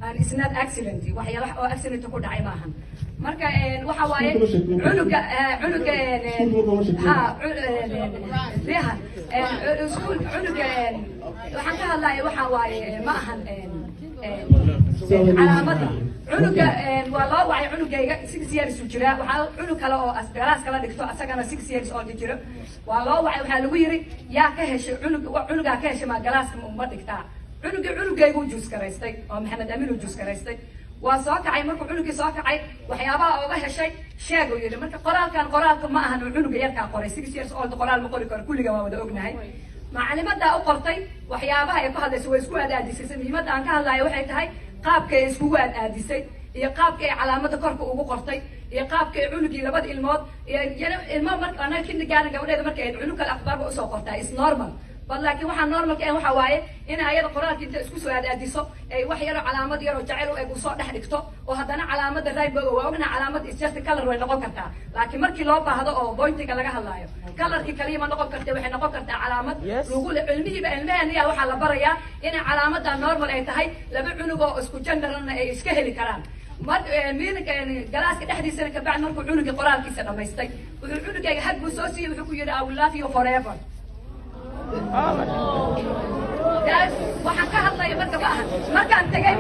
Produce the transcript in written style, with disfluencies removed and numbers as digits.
And it's not accident. Waxyaalaha oo accident ku dhacay maahan. Marka waxa waaye cunuga ha riha iskuul cunuga waxaan ka hadlaya waxa waaye ma ahan calaamada cunuga. Waa loo wacay cunugayga, 6 years uu jiraa. Waxaa cunug kale oo class kala dhigto, asagana 6 years old jiro. Waa loo wacay, waxaa lagu yiri, "Yaa ka heshay cunug? Cunugaa ka heshay ma classka ma dhigtaa?" Cunugii cunugaygu choose garaystay oo Maxamed Amiin uu choose garaystay. Waa soo kacay. Markuu cunugii soo kacay, waxyaabaha ooga heshay sheeg uu yidhi. Marka qoraalkan qoraalka ma ahan uu cunuga yarkaa qoray. 6 years old qoraal ma qori karo, kulliga waa wada ognahay. Macalimadaa u qortay. Waxyaabaha ay ku hadlayso way isku aadaadisay. Muhiimadda aan ka hadlayo waxay tahay qaabka ay iskugu aadaadisay iyo qaabka ay calaamada korka ugu qortay iyo qaabka ay cunugii labada ilmood iyo ilmo. Marka anaga kindergarten gabadheeda marka ay cunug kale akhbaarba usoo qortaa is normal, but laakiin waxaa normalka ah waxa waaye in ayada qoraalka inta isku soo aadaadiso ay wax yaroo calaamad yaroo jacayl u eg usoo dhex dhigto, oo haddana calaamada rainbow. Waa ognaha calaamad is just color way noqon kartaa, laakiin markii loo baahdo oo pointiga laga hadlaayo, colorkii kaliya ma noqon karta, waxay noqon kartaa calaamad lagu cilmihiiba. Ilmaheniya waxaa la barayaa inay calaamada normal ay tahay, laba cunug oo isku genderna ay iska heli karaan. Mar classka dhexdiisana kabacdi markuu cunugii qoraalkiisa dhamaystay, wuxuu cunugayga hug buu soo siiyey. Wuxuu ku yidhi, "I will love you forever." Waxaan ka hadlaya marka ma ahan markaan tegay.